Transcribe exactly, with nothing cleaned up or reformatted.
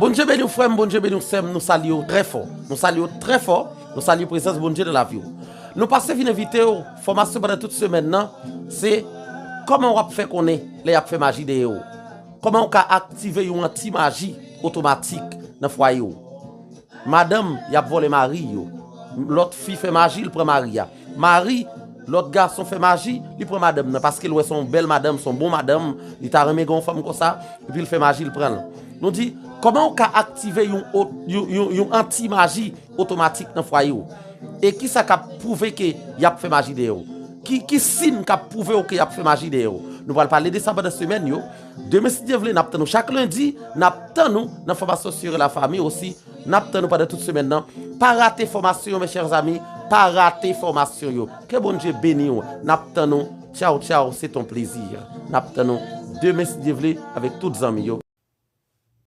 Bondye beni w frè m, Bondye beni w sè m, nou salye w trè fò. Nou salye w trè fò, nou salye prezans Bondye nan lavi w. Nou pase vin envite w, fòmasyon pandan tout semèn nan, se kòman w ap fè konnen lè y ap fè maji dèyè w. Kòman w ka aktive yon anti maji otomatik nan fwaye w. Madanm, y ap vòlè mari yo. Lòt fi fè maji, l pran mari a. Mari, lòt gason fè maji, li pran madanm nan, paske l wè se yon bèl madanm, se yon bon madanm, li ta renmen gen yon fanm konsa, epi l fè maji, l pran l. Nou di, kòman w ka aktive yon, yon, yon, yon anti maji otomatik nan fwaye w? E kisa k ap pwouve ke y ap fè maji dèyè w? Ki, ki siy k ap pwouve w ke y ap fè maji dèyè w? Nou pral pale de sa pandan semèn yo. Demen, si Dye vle, n ap tann nou chak lendi, n ap tann nou nan fòmasyon Sere Lafanmi osi. N ap tann nou pandan tout semèn nan. Pa rate fòmasyon yo, mes chers amis. Pa rate fòmasyon yo. Ke Bondye beni w. N ap tann nou. Tchaw, tchaw, c'est un plaisir. N ap tann nou demen, si Dye vle, avèk tout zanmi yo.